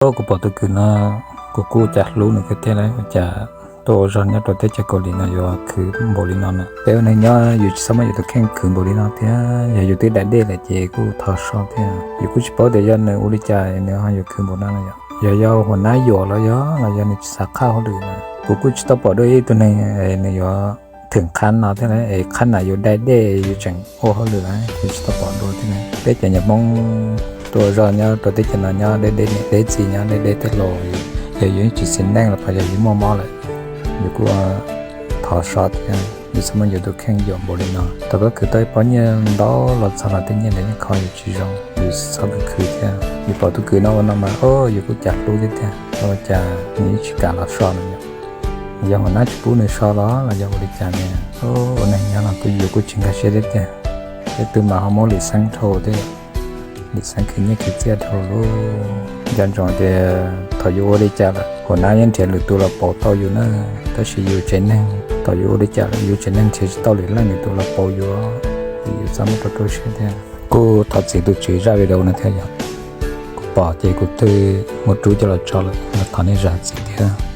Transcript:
Kuv pom tus kwv no, kuv kuj cas hlub nws kawg thiab lauj. Cas tuaj ua zog nyob rau teb chaws Kaus Lim no yuav khwv npaum li no na. Peb ua neeg nyob yus tsis txhob muab yus tus kheej khwv npaum li no thiab. Yog yus twb da dej lawm ces kuj thov so thiab. Yus kuj tsis paub tias yog nws ua li cas nws ho yuav khwv npaum no no yom. Yog yog hua nab yuam los yog los yog nws tsis xav qhaj hauj lwm na. Kuv kuj tsis tau pom dua ib tug neeg nws yuav thwm qhab no thiab, es qhab na yus da dej yus tseem ua hauj lwm na, kuv tsis tau pom dua thiab. Peb cov nyuam Hmoob tuaj ua zog nyob rau teb chaws no nyob deb deb niam deb txiv nyob deb deb tej laus, yog yus tsis txiv neej los yog yus muaj mob lawm, yus kuj thov so thiab. Yus txhob muab yus tus kheej yuam npaum li no. Thaum koj khwv tau ib pob nyiaj ntau los txog los tej nyiaj ntawd yeej kho yus tsis zoo, yus txhob khwv khwv thiab. Yus pom tus kwv no ua no mas yus kuj cas hlub thiab tiag, ua cas nws yeej tsis kam los so no yom. Yog hua nab tsis pub nws so los los yog ua li cas ne? Ua neeg nyob no kuj yus kuj tsis nkag siab thiab tiag. Tej tug mas ho muab lim xeeb dhau thiab, lim xeeb khwv nyiaj khwv txiaj dhau lawm. Nco ntsoov tias thaum yus ua li cas lawm hua nab yeej nrhiav lwm tus los pauv tau yus na, tab sis yus tsev neeg thaum yus ua li cas lawm yus tsev neeg nrhiav tsis tau lwm leej lwm tus los pauv yus, yus txhob muab rau rau siab thiab. Kuj thov txim tus tswv zaj video no thiab yom. Kuv pom ces kuv twb muab rub coj los tso lawm, thov nej zam txim thiab.